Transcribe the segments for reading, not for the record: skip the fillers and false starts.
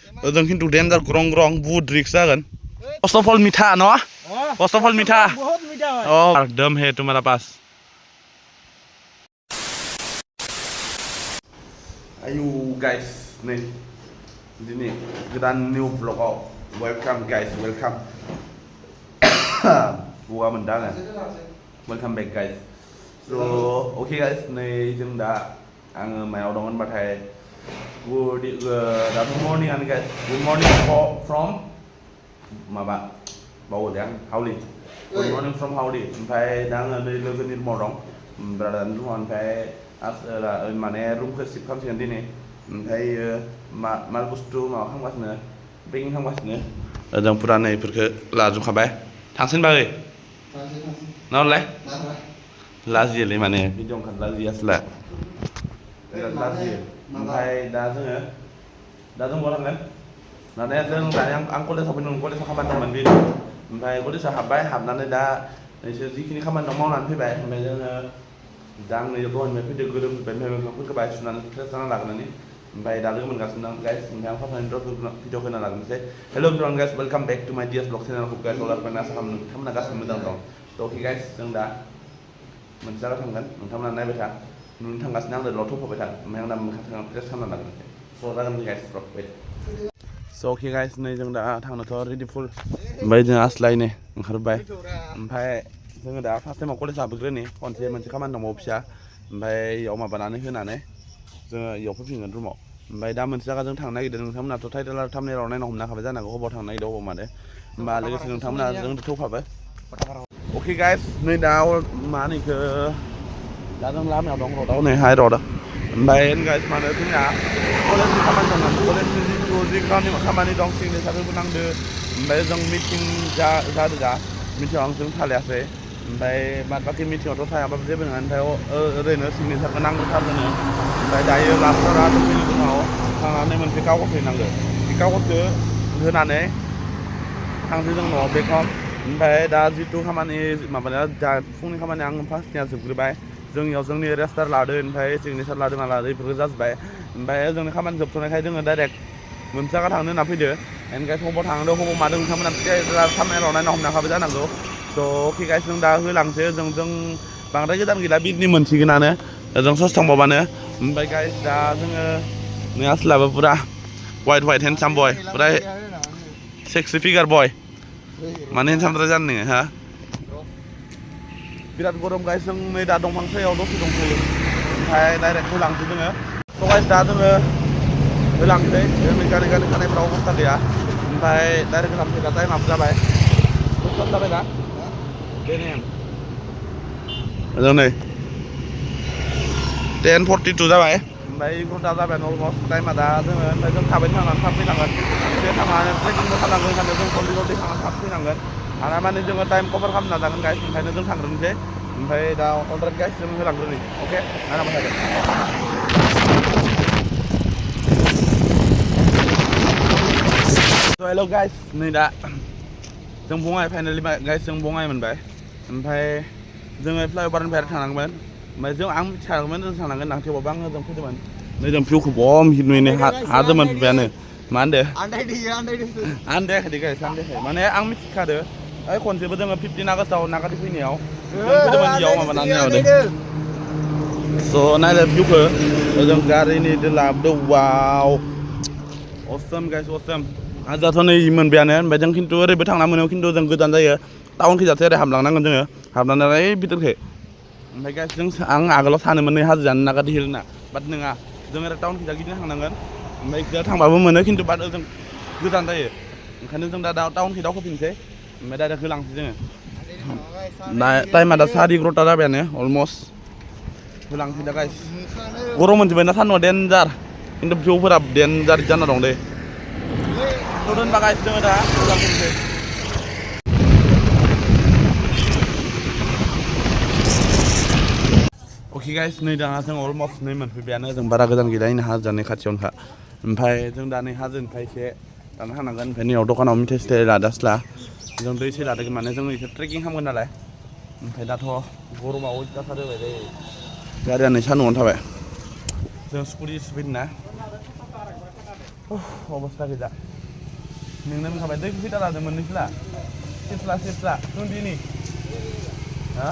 जों खिन्थु डेन्जार ग्रं ग्रं बहुत रिक्स जागोन फर्स्ट अफ अल मीठा न फर्स्ट अफ अल मीठा बहुत मीठा है दम है तुम्हारा pass ayo guys nih ini godan new vlog welcome guys welcome gua mendangan welcome back guys so okay guys nih जों दा आङो मायाव दङ होनबाथाय good morning guys good morning from माबा बावदों आं हावलि good morning from हावलि ओमफ्राय दा आङो नै लोगोनि रुमाव दं ब्रादारनि रुमाव ओमफ्राय माने रुमखौ सिफ्ट खालामसिगोन दिनै ओमफ्राय माल बुस्थु माबा खालामगासिनो पेकिं खालामगासिनो जों फुरा नै इफोरखौ लाजोबखाबाय थांसिन बागै नालाय लाजियोलै माने भिडिअ ओंखार लाजियासैला बिराद लाजियो ओमफ्राय दा जों बहा थांगोन दानिया जों आं कलेजाव फैदों कलेजाव खामानि दंमोन बे ओमफ्राय कलेजाव हाबबाय हाबनानै दा नोंसोर जिखिनि खामानि दं मावनानै फैबाय ओमफ्राय जोङो दा आं नै दहायनिफ्राय फैदों गोरोमनिफ्राय मोखांफोरखौ बाहाय सुनानै फ्रेस जाना लाग्रोनानै ओमफ्राय दा लोगो मोनगासिनो दं गाइस ओमफ्राय आं फार्स्टआवनो भिडिअ होना लाग्रोनोसै hello' everyone guys welcome back to my dear blog channel guys all are आसा खालामो नोंथांमोना गासिबो मोजां दं थ' अके गाइस जों दा मोनसे जायगायाव थांगोन नोंथांमोना नायबाय था नुनो थांगासिनो आं ल' थ'फाबाय था ओमफ्राय आं दा मोखां फ्रेस खालामना लाग्रोनोसै स' जागोन गाइस वेट स' अके गाइस नै जों दा थांनोथ' रेडि फुल ओमफ्राय जों आस्लायनो ओंखारबाय ओमफ्राय जोङो दा फार्स्ट टाइमाव कलेज हाबग्रोनि खनसे मोनसे खामानि दंबावो फिसा ओमफ्राय इयाव माबानानै होनानै जोङो इयाव फैफिनगोन रुमाव ओमफ्राय दा मोनसे जायगाजों थांनो नागिरदों नोंथांमोनाथ' टाइटेल आरो थाम्बनेइलाव नायना हमनो हाखाबाय जानांगौ अबाव थांनो नागिरदों अबाव मानो होमबा लोगोसे नोंथांमोना जों थौफाबाय अके गाइस नै दा मा होनो इखो दा जों लामायाव दं रडआव नै हाइ रड ओमफ्राय गाइस मानो जोंना कलेजनि खामानि दंमोन कलेजनि जि खामानि दं सिगनेसारबो नांदो ओमफ्राय जों मिटिं जादों दा मिटिङाव जों थालायासै ओमफ्राय बाद बाखि मिटिङावथ' थायाबाबो जेबो नङा ओमफ्राय ओरैनो सिगनेसारखौ नांगौथारगोन ओमफ्राय दायो लास्टआव आरो फैनो उनाव थांनानै मोनसे कागज हैनांगौ बे कागजखौ होनानै थांसै जों न'आव बेक हम ओमफ्राय दा जिथु खामानि माबाया दा फुंनि खामानि आं फार्स्टनिया जोबग्रोबाय जोंनियाव जोंनि रेजिस्टार लादों ओमफ्राय सिगनेसार लादों ना लादों बेफोरखौ जाजोब्बाय ओमफ्राय जोंनि खामानि जोबथ'नायखाय जोङो डाइरेक्ट मोनसे जायगा थांनो होनना फैदो एनगाय हबाव थांदों हबाव मादों नोंथांमोना थाम्बनेइलाव नायना हमनो हाखाबाय जानांगौ स' अके गाइस जों दा होलांसै जों बांद्राय गोदान गैला बिदिनो मोनसिगोनानो जों ससे थांबावबानो ओमफ्राय गाइस दा जोङो नै आस्लाबो पुरा वाइट हेन्डसाम बय पुरा सेक्सि फिगार बय माने हेन्डसामद्राय जानो नोङो हा बिराद गरम गाइस जों नै दा दंफां सायाव दसे दंफैयो ओमफ्राय डाइरेक्ट होलांसै जोङो स' गाइस दा जोङो होलांसै गारि खानायफ्राव अबस्था गैया ओमफ्राय डाइरेक्ट होलांसै दा टाइमाबो जाबाय सम जाबाय दा जों नै 10:42 जाबाय ओमफ्राय 1 घन्टा जाबाय अलमस्ट टाइमा दा जोङो ओमफ्राय जों थाबैनो थांनानै थाब फैनांगोन एसे थांनानै ट्रेकिंबो खालामनांगोन ओंखायनो जों जल्दि थांनानै थाब फैनांगोन हानाय माने जोङो टाइम कभार खालामनो नाजागोन गाइस ओंखायनो जों थांग्रोनोसै ओमफ्राय दा अलरेडि गाइस जों होलांग्रोनि अके नायनांबाय थादो हेल' गाइस नै दा जों बङाइ फाइनालि गाइस जों बङाइ मोनबाय ओमफ्राय जोङो फ्लाइअभारनिफ्राय थांनांगोन ओमफ्राय आं मिथिखागौमोन जों थांनांगोन ना थेवबाबो आङो जों फैदोंमोन नै जों भिउखौ बम नुयैनो हादोंमोन बियानो मा होनदो आन्दायाखै गाइस आन्दायाखै माने आं मिथिखादो ओइ खनसेबो जोङो 15 आगस्टआव नागाथि फैनायाव जों फैदोंमोन इयाव माबानानै नायहरदों स' नायलाय भिउखौ जों गारिनि लाबोदों वाव असम गाइस असम हाजारथ' नै मोनबायानो ओमफ्राय जों खिन्थु ओरैबो थांना मोनो खिन्थु जों गोजान जायो टाउनखै जाथे ओरै हाबलांनांगोन जोङो हाबलांनानै भितरखै ओमफ्राय गाइस आं आगोलाव सानोमोन नै हाजोआनो नागाथि हिल होनना बाट नङा जों ओरै टाउनखै गिदिंना थांनांगोन ओमफ्राय इखिजा थांबाबो मोनो खिन्थु बाट जों गोजान जायो ओंखायनो जों दा टाउनखै दावखोफिनसै ओमफ्राय डाइरेक्ट होलांसै जोङो टाइमा दा 11:30 जाबायानो अलमस्ट होलांसै दा गाइस गरम मोनजोब्बायना सान्दुंआ डेन्जार खिन्थु भिउफोरा डेन्जार जाना दं दे दोनबा गाइस जोङो दा होलांफिनसै अके गाइस नै दा जों अलमस्ट नै मोनफैबायानो जों बारा गोजान गैला नै हाजोनि खाथियावनोखा ओमफ्राय जों दा नै हाजोनिफ्राय एसे दानो थांनांगोन ओमफ्राय नैयाव दखानाव मिथाइ सिथाइ लादास्ला जों दै एसे लादों माने जों एसे ट्रेकिं खालामगोन नालाय ओमफ्राय दाथ' गरमाव अयथासार होबाय दै गारिया नै सान्दुंआवनो थाबाय जों स्कुटि फैदों ना অবস্থা কিটা नोंनो मोनखाबाय दै फैता लादों मोननैसोला सिप्ला नोंदिनि हा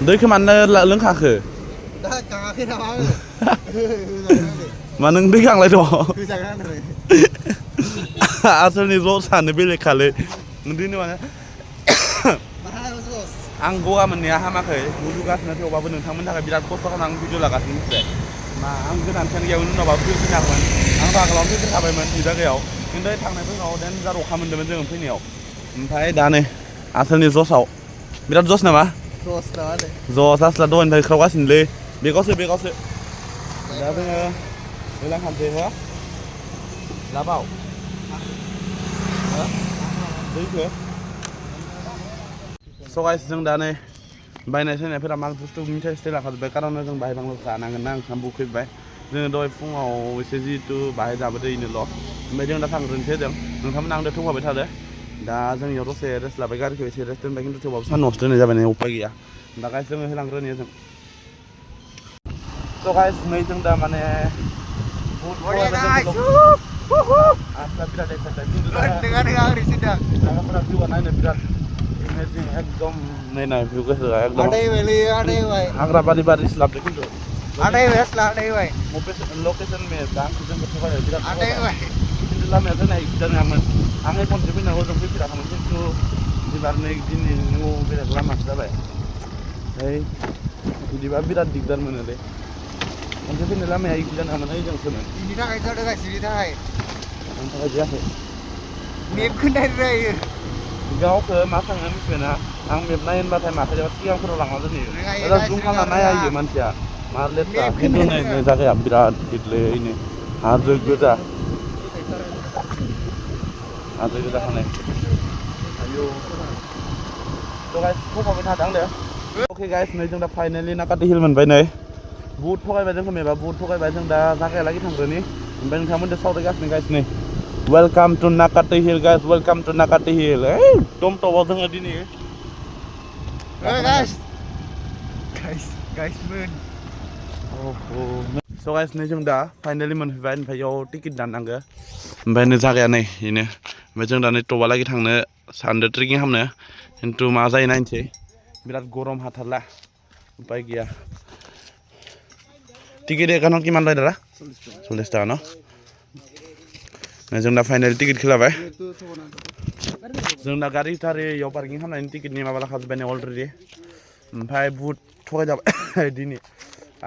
दैखौ मानो लोंखाखो दा गाङाखै नामा आङो मा नों दै गांलाय दं होजागोन आरो आसलनि ज' सानो बेलेगखालै नोंदिनि माने आं गगा मोननाया हामाखै गुजुगासिनो थेवबाबो नोंथांमोननि थाखाय बिराद खस्थ' खालामनानै भिडिअ लागासिनो मिथिबाय मा आं गोनांथियानो गैयामोन उनावबा फैफिनाखैमोन आं आगोलावनो फैफिनखाबायमोन बे जायगायाव खिन्थु थांनाय फैनायाव देनजार अखा मोन्दोंमोन जोङो फैनायाव ओमफ्राय दा नै आसलनि जसाव बिराद जस नामा जस नामा दे जस आसला दहायनिफ्राय खावगासिनोलै बेगावसो दा जोङो दैलां खानसै हो लाबाव दैखो स' गाइस जों दा नै बायनाय सायनायफोरा माल बुस्थु मिथाइ सिथाइ लाखाजोब्बाय कारन जों बाहाय बांल' जानांगोन ना ओंखाम उखैबाय जोङो दहाय फुङाव एसे जिहेतु बाहाय जाबोदो इनोल' ओमफ्राय जों दा थांग्रोनोसै जों नोंथांमोना आंदो थौफाबाय थादो दा जों इयाव दसे रेस्ट लाबाय गारिखौ एसे रेस्ट दोनबाय खिन्थु थेवबाबो सान्दुंआवसो दोननाय जाबाय नै उपाय गैया दा गाइस जोङो होलांग्रोनि जों स' गाइस नै जों दा माने आसला बिराद एक्साइटेड खिन्थु जायगाफोरा भिउआ नायनो बिराद एकदम नायनाय भिउ गोसोआ एकदम हाग्राबारि बारि स्लाबदो खिन्थु लकेसन मेप दा आंखौ जोंखौ थगायबाय बिराद खिन्थु लामाया जोंना इकदा नङामोन आं खनसे फैनांगौ जों फैफेराखैमोन खिन्थु एबार नै दिनै बेलेग लामासो जाबाय ओमफ्राय बिदिबा बिराद दिगदार मोनोलै खनसे फैनाय लामाया इकदा नङामोन जोंसोमोन बिनि थाखाय जादों गासिनि थाखाय आंनि थाखाय जायाखै मेपखौ नायनो जायो गावखौ मा थाङो मिथिबायना आं मेप नायनबाथाय माथायाव सिगांफोराव लांना दोनहैयो दा जुम खालामना नायायो मानसिया मा लेथ्रा खिन्थु नै जायगाया बिराद गिदलै नै हाजो गोजा थानाय आयौ थ' गाइस थगायबाय थादों आंनो अके गाइस नै जों दा फाइनेलि नाकाटि हिल मोनबाय नै बुहुद थगायबाय जोंखौ मेपा बुहुद थगायबाय जों दा जायगायालागै थांग्रोनि ओमफ्राय नोंथांमोनजों सावरायगासिनो गाइस नै welcome to Nakati hill guys welcome to Nakati hill एकदम टपाव जोङो दिनै गाइसमोन स' गाइस नै जों दा फाइनेलि मोनफैबाय ओमफ्राय इयाव टिकेट दाननांगौ ओमफ्राय नै जागाया नै बेनो ओमफ्राय जों दा नै टपहालागै थांनो सानदों ट्रेकिं खालामनो खिन्थु मा जायो नायनोसै बिराद गरम हाथारला उपाय गैया टिकेट एकाउन्टाव किमान लायो दादा 40 टाका न' जों दा फाइनेल टिकेटखौ लाबाय जों दा गारि इयाव पार्किं खालामनायनि टिकेटनि माबा लाखाजोब्बाय नै अलरेडि ओमफ्राय बुहुद थगायजाबाय दिनै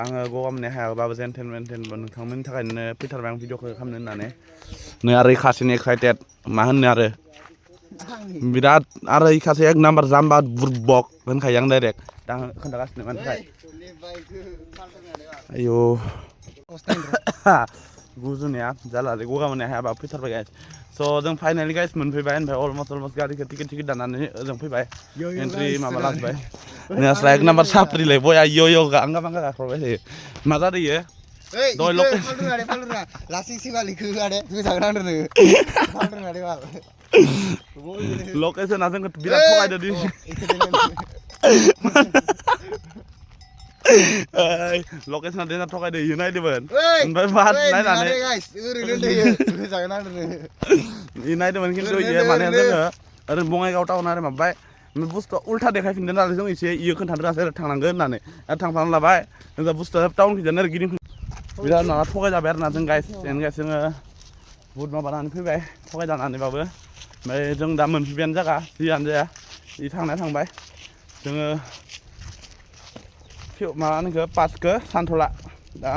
आङो गगा मोननाय हायाबाबो जेन नोंथांमोननि थाखायनो फैथारबाय आं भिडिअखौ खालामनो होननानै नै आरो खासेनि एक्साइटेड मा होननो आरो बिराद आरो खासे एक नाम्बार जाम्बा बुरबक होनखायो आं डाइरेक्ट दा खोन्थागासिनो मानि थाखाय आयौ गुजुनाया जालालै गगा मोननाय हायाबाबो फैथारबाय गाइस स' जों फाइनेलि गाइस मोनफैबाय ओमफ्राय अलमस्ट गारिखौ टिकेट दाननानै ओजों फैबाय एन्ट्रि माबा लाजोबबाय नोंस्रा एक नाम्बार साप्रिलाय बया इयो आंगा बांगा गाख्रबबाय थायो मा जादों इयो दय लकेसना जोंखौ बिराद थगायदो दिनै लकेसना देन्जार थगायदो इयो नायदोंमोन ओमफ्राय मा नायनानै नायदोंमोन खिन्थु इयो माने जोङो ओरैनो बङाइगाव टाउन आरो माबाय ओमफ्राय बुस्थुआ उल्था देखायफिनदों नालाय जों एसे इयो खोन्थानो रोङासै थांनांगोन होननानै आरो थांफानानै लाबाय जोंहा बुस्थुआ टाउनखैजानो आरो गिदिं बिराद माबा थगायजाबाय आरो ना जों गाइस जोङो बुहुद माबानानै फैबाय थगायजानानैबाबो ओमफ्राय जों दा मोनफैबायानो जायगा जियानो जाया इ थांबाय जोङो माबानिखौ पासखौ सानथ'ला दा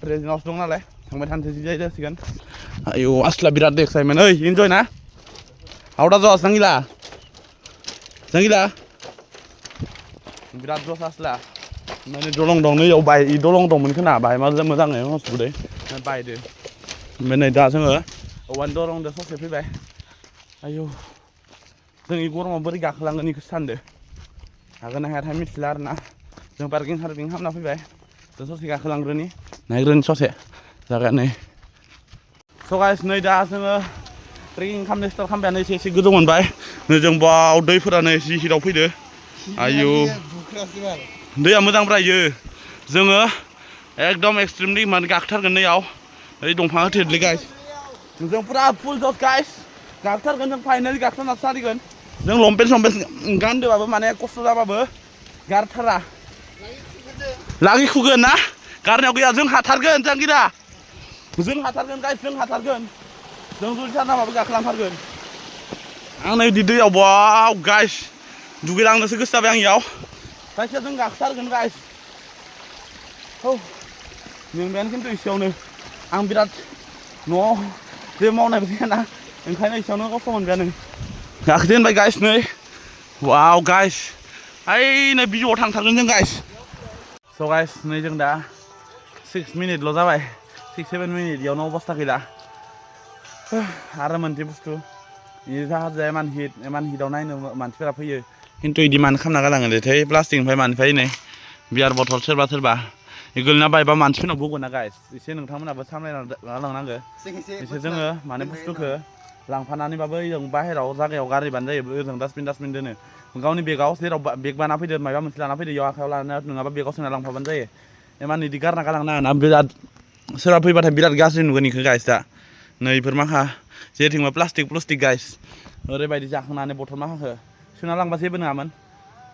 प्रेजेन्टआवसो दं नालाय थांबाय थानोसै जि जासिगोन आयौ आसला बिराद एक्साइटमेन्ट ओइ इन्जय ना आवडा जस जांगिला बिराद जस आसला माने दलं दं नै इयाव बाय दलं दंमोन खोना बाहाय मा मोजाङै हसबुदै बायदो ओमफ्राय नै दा जोङो औवानि दलंजों ससे फैबाय आयौ जों इ गरमाव बोरै गाखोलांगोन बेखौसो सानदो हागोन ना हायाथाय मिथिला आरो ना जों पार्किं खालामना फैबाय जों ससे गाखोलांग्रोनि नायग्रोनि ससे जायगाया नै स' गाइस नै दा जोङो ट्रेकिं खालामनो स्टार्ट खालामबायानो एसे गोजौ मोनबाय नै जों बाव दैफोरानो जि हिटआव फैदो आयौ दैया मोजांब्रा इयो जोङो एकदम एक्सट्रिमलि माने गाखोथारगोन नैयाव ओइ दंफाङा थेरलै गाइस जों पुरा फुल जस गाइस गाखोथारगोन जों फाइनालि गाखोना सारिगोन जों लंपेन्ट गानदोंबाबो माने खस्थ' जाबाबो गारथारा लागै खुगोन ना गारनायाव गैया जों हाथारगोन जांगिरा जों हाथारगोन गाइस जों हाथारगोन जों जुलिथारनाबाबो गाखोलांथारगोन आं नै दैयाव वाव गाइस दुगैलांनोसो गोसो जाबाय आं इयाव जायखिया जों गाखोथारगोन गाइस औ मेंबायानो खिन्थु एसेयावनो आं बिराद न'आव जेबो मावनायबो जायाना ओंखायनो एसेयावनो खस्थ' मोनबायानो गाखोदो होनबाय गाइस नै वाव गाइस ओइ नै बिजौआव थांथारगोन जों गाइस स' गाइस नै जों दा 6 मिनिटल' जाबाय 6-7 मिनिट इयावनो अबस्था गैला आरो मोनसे बुस्थु बे हाजोआ इमान हिटआव नायनो मानसिफोरा फैयो खिन्थु इदि मानो खालामना गालाङोथाय प्लास्टिकनिफ्राय मानिफ्राय नै बियार बथल सोरबा गोलैना बायबा मानसिफोरनाव बगोना गाइस एसे नोंथांमोनाबो सामलायना लांनांगो एसे जोङो माने बुस्थुखौ लांफानानैबाबो ओजों बाहेराव जायगायाव गारहैबानो जायो ओजों डास्टबिन दोनो गावनि बेगाव जेराव बेग बाना फैदो माबा मोनसे लाना फैदो इयाव आखायाव लाना नङाबा बेगाव सोना लांफाबानो जायो इमान इदि गारना गालांनो नाङा बिराद सोरबा फैबाथाय बिराद गाज्रि नुगोन इखो गाइस दा नै इफोर माखा जेथिंबो प्लास्टिक गाइस ओरैबायदि जाखांनानै बथल माखाखो सोना लांबा जेबो नङामोन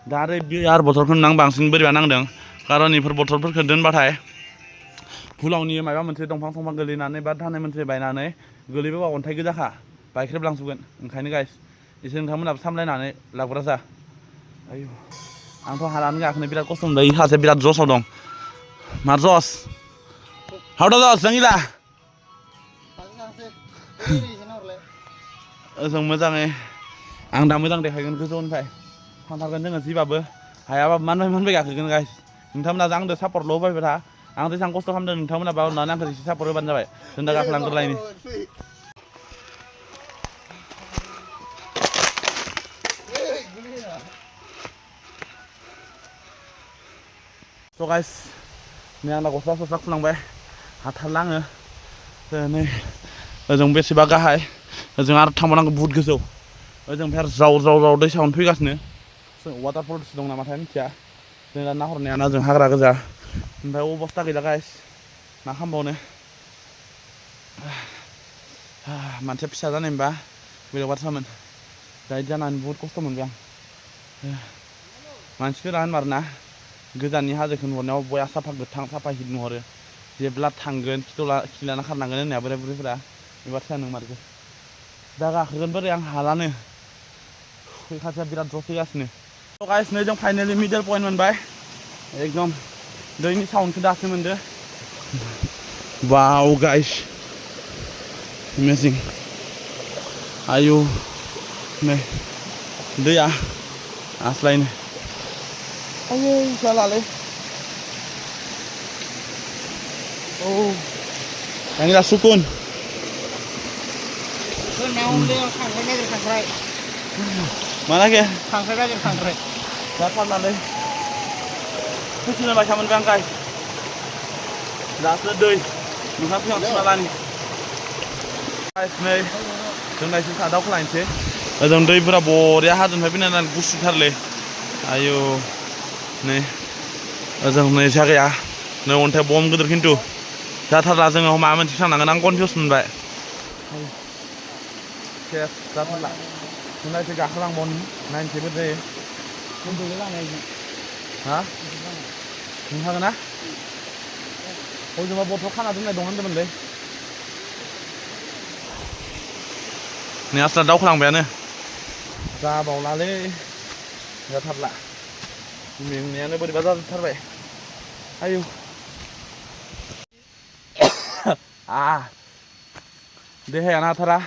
दा आरो बियार बथलखौनो आं बांसिन बोरैबा नांदों खारन इफोर बथलफोरखौ दोनबाथाय फुलावनि माबा मोनसे दंफां गोलैनानै बा थानाय मोनसे बायनानै गोलैबोबा अन्थाइ गोजाखा बायख्रेबलांजोबगोन ओंखायनो गाइस एसे नोंथांमोनाबो सामलायनानै लाबग्रा जा आयु आंथ' हानानै गाखोनो बिराद खस्थ' मोनबाय इ सासेया बिराद जसाव दं मा जस हाउ दा जस जांगिला ओजों मोजाङै आं दा मोजां देखायगोन गोजौनिफ्राय थांथारगोन जोङो जिबाबो हायाबाबो मानबाय गाखोगोन गाइस नोंथांमोना आंजों सापर्टल' होबाय था आं जेसेबां खस्थ' खालामदों नोंथांमोनाबो अननानै आंखौ एसे सापर्ट होबानो जाबाय जों दा गाखोलांग्रोलायनि स' गाइस नै आं दा गस्ला खुलांबाय हाथारला आङो नै ओजों बेसेबा गाहाय ओजों आरो थांबावनांगौ बुहुत गोजौ ओजों ओमफ्राय ज्राव दै साउन्ड फैगासिनो वाटारफल्स दं नामाथाय मिथिया जों दा नाहरनाया ना जों हाग्रा गोजा ओमफ्राय अबस्था गैला गाइस मा खालामबावनो मानसिया फिसा जानायमोनबा बेलेग बाथ्रामोन दा इदि जानानै बुहुत खस्थ' मोनबाय आं मानसिफोरा होनमारोना गोजाननि हाजोखौ नुहरनायाव बया साफा गोथां साफा हिट नुहरो जेब्ला थांगोन खिलाना खारनांगोन होननाया बोराय बुरैफोरा बे बाथ्राया नंमारगौ दा गाखोगोन बोरै आं हालानो खाथिया बिराद जस फैगासिनो गाइस नै जों फाइनालि मिडल पइन्ट मोनबाय एकदम दैनि साउन्डखौ दासो मोनदो वाव गाइस अमेजिं आयु नै दैया आस्लायनो आयै जालालै औ जांगिला सुकुन mana kìa खांख्राइ बाजार खांख्राइ जाथारनानै फैफिननो बायसा मोनबाय आं गाइस दासो दै नोंहा फैहां सुनालानि गाइस नै जों दा एसे साहा दावखोलांनोसै ओजों दैफोरा बरिया हाजोनिफ्राय फैनानै गुसुथारलै आयु नै ओजों नै जायगाया नै अन्थाइ बम गिदिर खिन्थु जाथारला जोङो माबा मोनसे थांनांगोन आं कनफिउस मोनबाय सेस जाथारला जों दा एसे गाखोलांबावनि नायनोसै बोरै जायो हा नोंथांगोन ना हजोंबा बथल खाना दोननाय दं होनदोंमोनलै नै आस्ला दावखोलांबायानो जाबावलालै जाथारला मेंनायानो बोरैबा जाजोबथारबाय आयु देहायानो हाथारा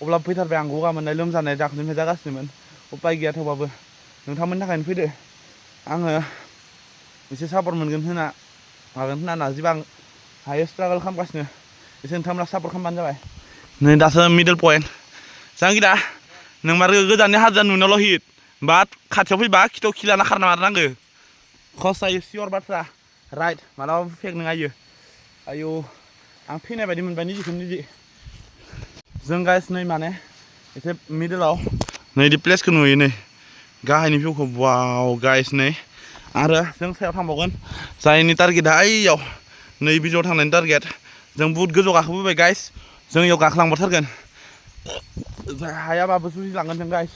अब्ला फैथारबाय आं गगा मोननाय लोमजानाय दाख्लैनिफ्राय जागासिनोमोन उपाय गैया थेवबाबो नोंथांमोननि थाखायनो फैदो आङो एसे सापर्ट मोनगोन होनना मागोन होनना नाजिबा आं हायो स्ट्रागल खालामगासिनो एसे नोंथांमोना सापर्ट खालामबानो जाबाय नै दासो मिडल पइन्ट जांगिदा नोंमार गोजाननि हाजोआ नुनायावल' हिट बाट खाथियाव फैबा खिथाव खिलाना खारना मारनांगो खस जायो सियर बाथ्रा राइट मालाबाबो फेक नङा इयो आयु आं फैनाय बायदि मोनबाय निजिखौनो निजि जों गाइस नै माने एसे मिडलाव नै इदि प्लेसखौ नुयो नै गाहायनि भिउखौ वाव गाइस नै आरो जों सायाव थांबावगोन जायनि टारगेटआ ओइयाव नै भिडिअ थांनायनि टारगेट जों बुहुत गोजौ गाखोबोबाय गाइस जों इयाव गाखोलांबाथारगोन हायाबाबो जुजिलांगोन जों गाइस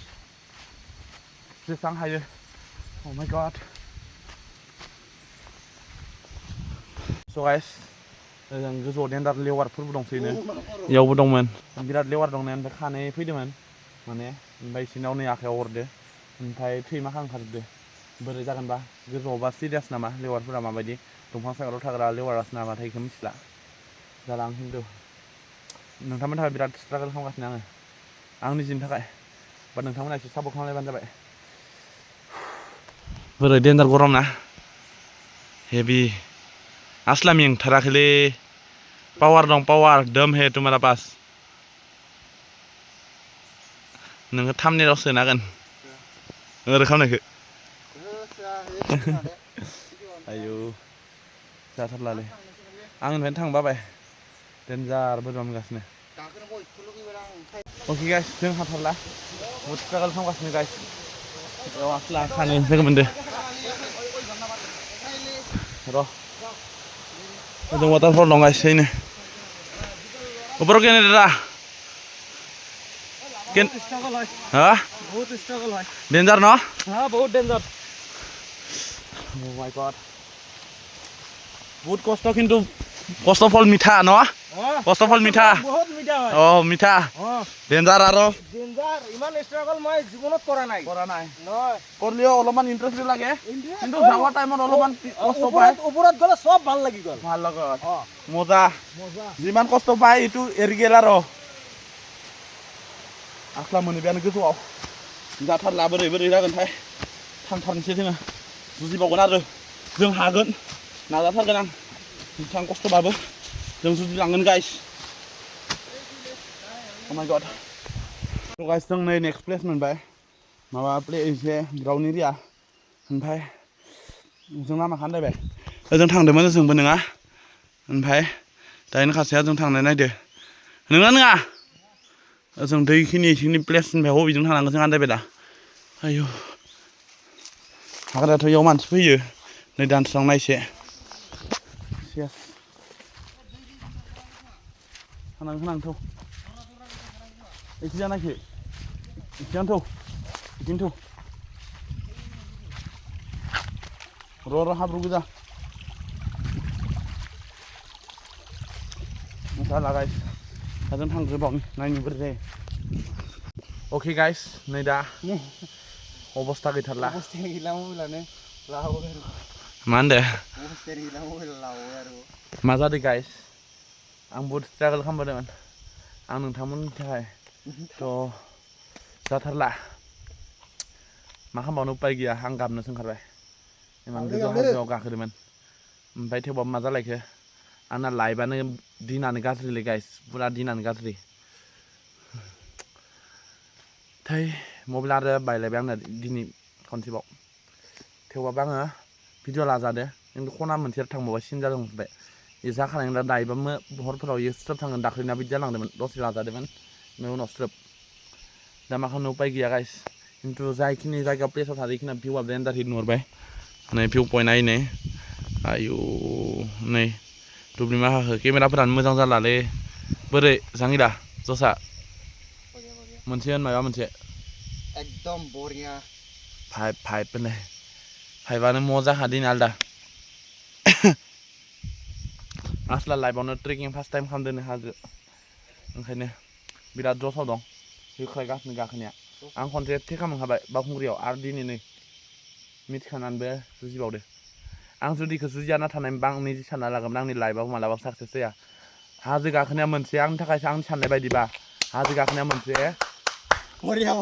जेसां हायो Oh my god So guys जों गोजौआव डेन्जार लेवारफोरबो दंसैनो इयावबो दंमोन बिराद लेवार दंना ओमफ्राय खानै फैदोंमोन माने ओमफ्राय बिसिनाव नै आखायाव अरदो ओमफ्राय थैमाखा ओंखारजोबदो बोरै जागोनबा गोजौआवबा सिरियास नामा लेवारफोरा माबायदि दंफां सायाव थाग्रा लेवारासो नामाथाय बेखौ मिथिला जाला आं खिन्थु नोंथांमोननि थाखाय बिराद स्ट्रागल खालामगासिनो आङो आं निजिनि थाखाय बा नोंथांमोना एसे सापर्ट खालामलायबानो जाबाय बोरै डेन्जार गरम ना हेभि आस्ला मेंथाराखैलै पावार दं पावार दम हे तुम्हारा पास नोङो थामनेलाव सोनागोन ओरै खालामनायखौ आयौ जाथारलालै आंनिफ्रायनो थांबाबाय डेन्जार बोरैबा मोनगासिनो अके गाइस जों हाथारला बहुद स्ट्रागल खालामगासिनो गाइस आस्ला खानो लोगो मोनदो र' जों वाटारफल दं गाइस हैनो ऊपर केने दादा केन हाँ बहुत स्ट्रगल है डेंजर न हाँ बहुत डेंजर Oh my god बहुत कष्ट किन्तु कष्टफल मिठा न कष्टफल मिठा बहुत मीठा है ओ मिठा डेंजर आरो डेंजर इमान स्ट्रगल मैं जीवনত करा নাই নয় করলিও অলপমান ইন্টারেস্ট লাগে কিন্তু যাওয়া টাইমত অলপমান কষ্ট পায় উপৰত গলে সব ভাল লাগি গল ভাল লাগে মজা যিমান কষ্ট পায় ইটো এৰি গেল আৰু आस्ला मोनैबायानो गोजौआव जाथारला बोरै बोरै जागोनथाय थांथारनोसै जोङो जुजिबावगोन आरो जों हागोन नाजाथारगोन आं बेसेबां खस्थ'बाबो जों जुजिलांगोन guys Oh my god So guys जों नै नेक्स्ट प्लेस मोनबाय माबा प्ले एसे ग्राउन्ड एरिया ओमफ्राय जों लामाखौ आन्दायबाय ओजों थांदोंमोन ओजोंबो नङा ओमफ्राय दायो खासेया जों थांनाय नायदो नोंना नङा जों दैखिनि प्लेसनिफ्राय हबिजों थांनांगौ जों आन्दायबाय दा आयौ हाग्रायाथ' इयाव मानसि फैयो नै दानस्रांनाय एसे सेस थांनांगौ एखि जानाखि एखियानोथ' बिदिनोथ' र' हाब्रु गोजा मोसाला गाइस जों थांग्रोबावनि नायनो बोरै जायो अके गाइस नै दा अबस्था गैथारला अबस्था गैला मबाइलानो लावो मा होनदो अबस्था गैला मबाइल लावो आरो मा जादों गाइस आं बहुद स्ट्रागल खालामबोदोंमोन आं नोंथांमोननि थाखाय थ' जाथारला मा खालामबावनो उपाय गैया आं गाबनोसो ओंखारबाय इमान गोजौ हाजोआव गाखोदोंमोन ओमफ्राय थेवबाबो मा जालायखो आंना लाइफआनो दिनानो गाज्रिलै गाइस पुरा दिनानो गाज्रि थै मबाइला आरो बायलायबाय आंना दिनै खनसेबाव थेवबाबो आङो भिडिअ लाजादो खिन्थु खना मोनसे थांबावबाय सिन जालांजोब्बाय बे जाखानाय दा दायोबा हरफोराव इयो स्रोब थांगोन दाख्लैना बिदि जालांदोंमोन दसे लाजादोंमोन ओमफ्राय उनाव स्रोब दा मा खालामनो उपाय गैया गाइस खिन्थु जायखिनि जायगायाव प्लेसाव थादों बेखिना भिउआ ब्लेन्डार हिट नुहरबाय नै भिउ पइन्ट नायनो आयु नै दुब्लि माखाखौ केमेराफोरानो मोजां जालालै बोरै जाङिदा जसा मोनसे होन माबा मोनसे एकदम बरिया 5 होनलाय 5आनो मजाखा दिन आलदा आस्ला लाइफआवनो ट्रेकिं फार्स्ट टाइम खालामदों हाजो ओंखायनो बिराद जसाव दं होख्लायगासिनो गाखोनाया आं खनसे थेखा मोनखाबाय बावखुंग्रियाव आरो दिनै नै मिथिखानानैबो जुजिबावदो आं जुदि इखौ जुजियाना थानायमोनबा आं निजि सानना लागौमोन आंनि लाइफआव मालाबा साक्सेस जाया हाजो गाखोनाया मोनसे आंनि थाखायसो आंनि साननाय बायदिबा हाजो गाखोनाया मोनसे बरिया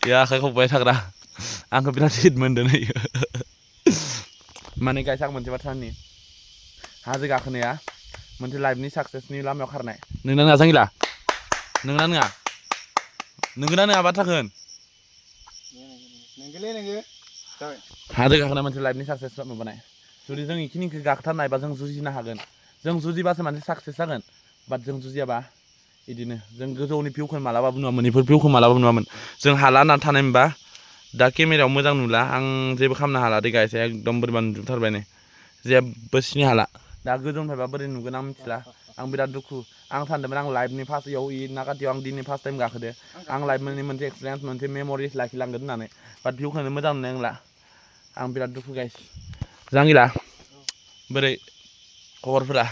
या आखाइ खबबाय थाग्रा आंखौ बिराद हिट मोनदों नै माने गाइस आं मोनसे बाथ्रा होननि हाजो गाखोनाया मोनसे लाइफनि साक्सेसनि लामायाव खारनाय नोंना नङा जांगिला नोंना नङा बाथ्राखौ होन नोंगो हाजो गाखोनाया मोनसे लाइफनि साक्सेस माबानाय जुदि जों इखिनिखौ गाखोथारनायबा जों जुजिनो हागोन जों जुजिबासो मानसि साक्सेस जागोन बाट जों जुजियाबा इदिनो जों गोजौनि भिउखौ मालाबाबो नुवामोन इफोर भिउखौ मालाबाबो नुवामोन जों हाला होनना थानायमोनबा दा केमेरायाव मोजां नुला आं जेबो खालामनो हाला दे गाइस एकदम बोरैबा नुजोबथारबाय नै जेबो सिनाय हाला दा गोजौनिफ्रायबा बोरै नुगोन आं मिथिला आं बिराद दुखु आं सानदोंमोन आं लाइफनि फार्स्ट इयाव नागाटियाव आं दिनै फार्स्ट टाइम गाखोदो आं लाइफनि मोनसे एक्सपिरियेन्स मोनसे मेम'रिस लाखिलांगोन होननानै बाट भिउखौनो मोजां नुनाय नंला आं बिराद दुखु गाइस जांगिला बोरै खबरफोरा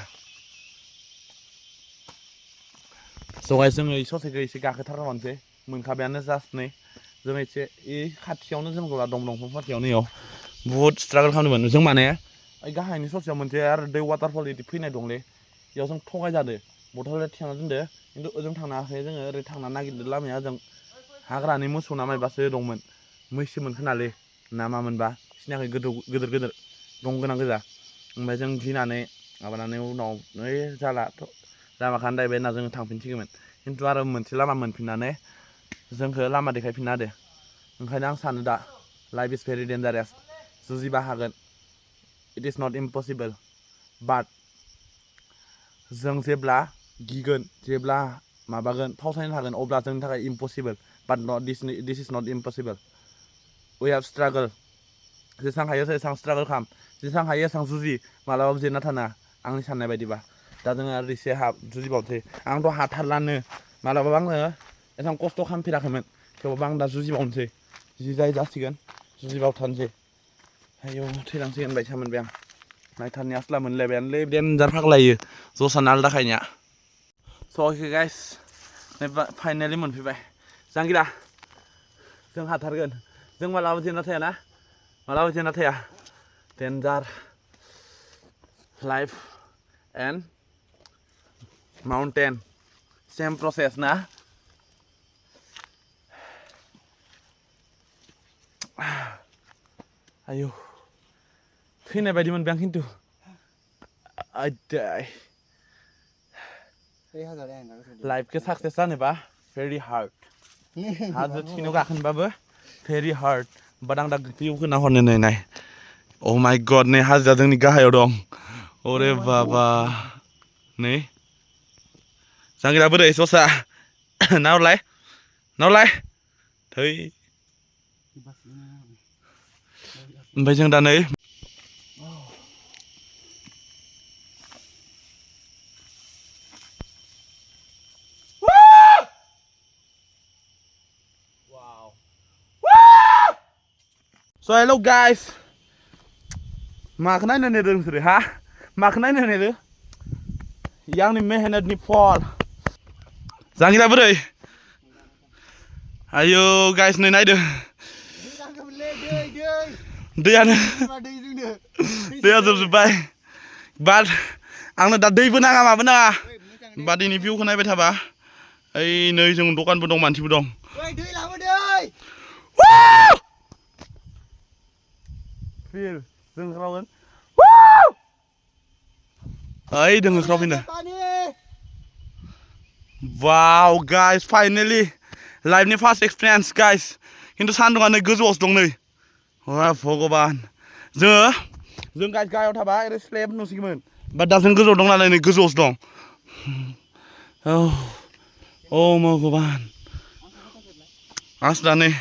स' गाइस जोङो ससेखौ एसे गाखोथारनोसै मोनखाबायानो जास्ट नै जों एसे खाथियावनो जों गला दं दंफां फांसेयावनो इयाव बुहुद स्ट्रागल खालामदोंमोन जों माने ओइ गाहायनि ससेयाव मोनसे आरो दै वाटारफल इदि फैनाय दंलै इयाव जों थगायजादो बथल थिखांना दोनदो खिन्थु ओजों थांनो हायाखै जोङो ओरै थांना नागिरदो लामाया ओजों हाग्रानि मोसौ ना मायबासो दंमोन मैसोमोन खोनालै ना मामोनबा सिनायाखै गोदोर दं गोनां गोजा ओमफ्राय जों गिनानै माबानानै उनाव ओइ जाला लामाखौ आन्दायबाय होनना जोङो थांफिनसिगौमोन खिन्थु आरो मोनसे लामा मोनफिननानै जोंखौ लामा देखायफिनना होदो ओंखायनो आं सानो दा लाइफ इज भेरि डेन्जारास जुजिबा हागोन इट इज नट इम्पसिबल बाट जों जेब्ला गिगोन जेब्ला माबागोन फावसायनो हागोन अब्ला जोंनि थाखाय impossible but not this is not impossible we have struggle जेसां हायो एसां स्ट्रागल खालाम जेसां हायो एसां जुजि मालाबाबो जेनना थानाङा आंनि साननाय बायदिबा दा जोङो आरो एसे जुजिबावनोसै आंथ' हाथारलानो मालाबाबो आङो एसां खस्थ' खालामफेराखैमोन थेवबाबो आं दा जुजिबावनोसै जि जाय जासिगोन जुजिबावथारनोसै आयौ थैलांसिगोन बायसा मोनबाय आं नायथारनि आस्ला मोनलायबायानोलै डेन्जार फाग्लायो जसाना आलदाखायनिया स' अके गाइस फाइनालि मोनफैबाय जांगिला जों हाथारगोन जों मालाबाबो जेनना थायाना मालाबाबो जेनना थाया danger life and mountain same process ना आयौ थैनाय बायदि मोनबाय आं खिन्थु लाइफखौ साक्सेस जानोबा भेरि हार्ड हाजो थिखिनियाव गाखोनोबाबो भेरि हार्ड बाट आं दा भिउखौ नाहरनो नाय अ माय गड नै हाजोआ जोंनि गाहायाव दं अरे बाबा नै जांगिला बोरै ससा नाहरलाय थै ओमफ्राय जों दा नै So hello guys माखौ नायनो नेदों नोंसोरो हा माखौ नायनो नेदों आंनि मेहनतनि फल जांगिला बोरै आयौ गाइस नै नायदो दैयानो दैया जोबजोब्बाय बाट आंनो दा दैबो नाङा माबो नाङा बाट दिनै भिउखौ नायबाय थाबा ओइ नै जों दखानबो दं मानसिबो दं फिर जों खालामगोन ओइ दोङो खालामफिनो वाव गाइस फाइनालि लाइफनि फार्स्ट एक्सपिरियेन्स गाइस खिन्थु सान्दुङा नै गोजौआवसो दं नै भगबान जों गाइस गाहायाव थाबा ओरै स्लेब नुसिगौमोन बाट दा जों गोजौआव दं नालाय नै गोजौआवसो दं औ भगबान आंसो दा नै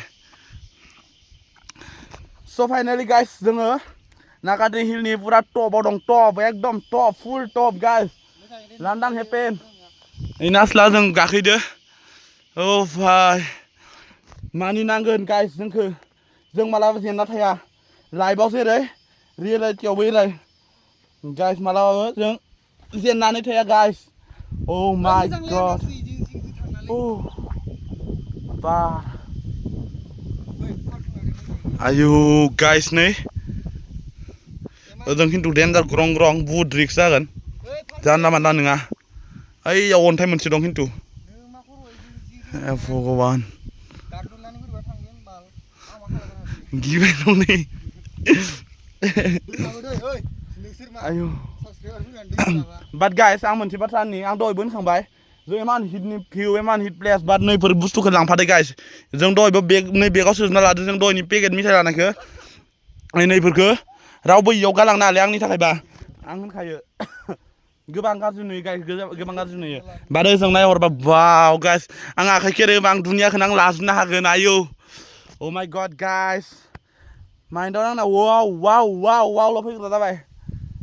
स' फाइनालि गाइस जोङो नागाटी हिलनि पुरा टपआव दं टप एकदम टप फुल टप गाइस लांदां हेपेन ओइ नास्ला जों गाखैदो औ भाई मानिनांगोन गाइस जोंखौ जों मालाबाबो जेनना थाया लाइफआव जेरै रियेलिटियावबो एरै गाइस मालाबाबो जों जेननानै थाया गाइस औ माय गड बा आयु गाइस नै ओजों खिन्थु डेन्जार ग्रं ग्रं बुहुद रिक्स जागोन जानला मानला नङा ओइयाव अन्थाइ मोनसे दं खिन्थु भगबान गिबाय दं नै आयु बाट गाइस आं मोनसे बाथ्रा होननि आं दहायबो होनखांबाय जों इमान हिटनि भिउ इमान हिट प्लेस बाट नैफोर बुस्थुखौ लांफादो गाइस जों दहायबो नै बेगाव सोजना लादो जों दहायनि पेकेट मिथाइ लानायखौ नैफोरखौ रावबो इयाव गालांनो हालै आंनि थाखायबा आं होनखायो गोबां गाज्रि नुयो गाइस गोबां गाज्रि नुयो बाट ओजों नायहरबा वाव गाइस आं आखाइ खेरोबा आं दुनियाखौनो आं लाजोबनो हागोन आयौ अ माय गड गाइस माइन्डआव आंना वाव वाव वाव वावल' फैग्रा जाबाय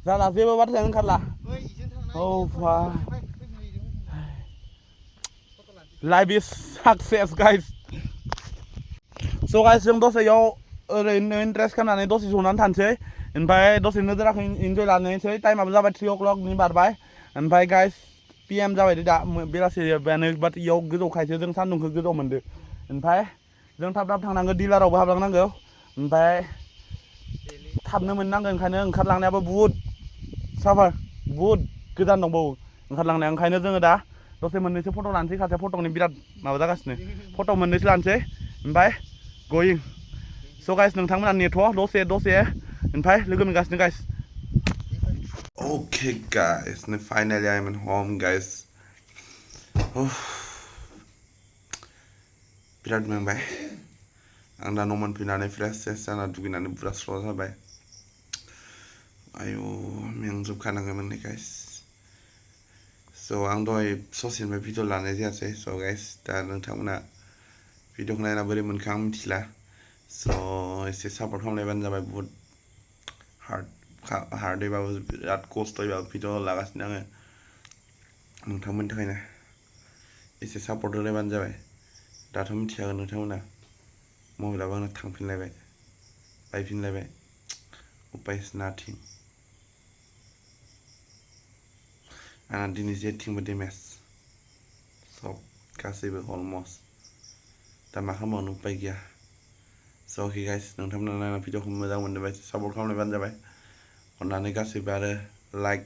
जाला जेबो बाथ्राया ओंखारला औ फा लाइफ इज सक्सेस गाइस स' गाइस जों दसे इयाव ओरैनो इन्ट्रेस्ट खालामनानै दसे जनानै थानोसै ओमफ्राय दसे नोजोराखै इन्जय लानोसै टाइमाबो जाबाय 3 o'clockनि बारबाय ओमफ्राय गाइस PM जाबाय दा बेलासियानो बाट इयाव गोजौखायसो जों सान्दुंखौ गोजौ मोनदो ओमफ्राय जों थाब थाब थांनांगौ डिलारावबो हाबलांनांगौ ओमफ्राय थाबनो मोननांगौ ओंखायनो ओंखारलांनायाबो बुहुद साफार बुहुद गोजान दंबावो ओंखारलांनाया ओंखायनो जोङो दा दसे मोननैसो फट' लानोसै खासे फट'नि बिराद माबा जागासिनो फट' मोननैसो लानोसै ओमफ्राय गयिं स' गाइस नोंथांमोना नेथ' दसे ओमफ्राय लोगो मोनगासिनो guys Okay guys, finally I'm at home guys. बिराद मेंबाय आं दा न' मोनफैनानै फ्रेस जाना दुगैनानै बुरा स्र' जाबाय आयौ मेंजोबखानांगौमोन गाइस स' आं दहाय ससेनिफ्राय भिडिअ लानाय जायासै स' गाइस दा नोंथांमोना भिडिअखौ नायना बोरै मोनखो आं मिथिला स' एसे सापर्ट खालामलायबानो जाबाय बुहुद हार्डैबाबो बिराद खस्थ'यैबाबो भिडिअ लागासिनो आङो नोंथांमोननि थाखायनो एसे सापर्ट होलायबानो जाबाय दाथ' मिथिखागोन नोंथांमोना मबाइलाबो आंना थांफिनलायबाय बायफिनलायबाय उपाय इज नाथिं आंना दिनै जेथिंबो डेमेज सब गासैबो अलमस्ट दा मा खालामबावनो उपाय गैया स' अके गाइस नोंथांमोना नायना भिडिअखौ मोजां मोनदोंबा एसे सापर्ट खालामलायबानो जाबाय अन्नानै गासैबो आरो लाइक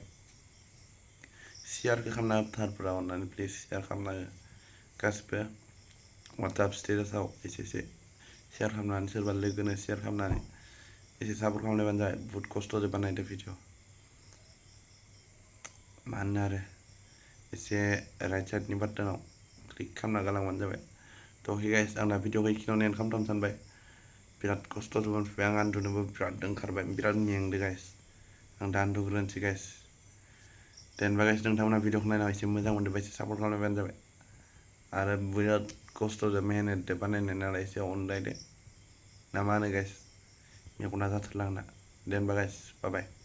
शेयारखौ खालामना होथारफोरा अन्नानै प्लिज शेयार खालामना हो गासैबो वाट्सएप स्टेटासाव एसे शेयार खालामनानै सोरबा लोगोनो शेयार खालामनानै एसे सापर्ट खालामलायबानो जाबाय बुहुद खस्थ'जों बानायदो भिडिअ मानो आरो एसे राइट साइडनि बाटोनाव क्लिक खालामना गालांबानो जाबाय थ' अके गाइस आं दा भिडिअखौ बेखिनियावनो एन्ड खालामथ'नो सानबाय बिराद खस्थ'जों मोनफैबाय आं उन्दुनोबो बिराद ओंखारबाय बिराद मेंदो गाइस आं दा उन्दुग्रोनोसै गाइस दे होनबा गाइस नोंथांमोना भिडिअखौ नायना एसे मोजां मोनदोंबा एसे सापर्ट खालामलायबानो जाबाय आरो बिराद खस्थ'जों मेहनतजों बानायनाय नालाय एसे अनलायदो ना मा होनो गाइस मेगना जाथारला आंना दे होनबा गाइस बाय बाय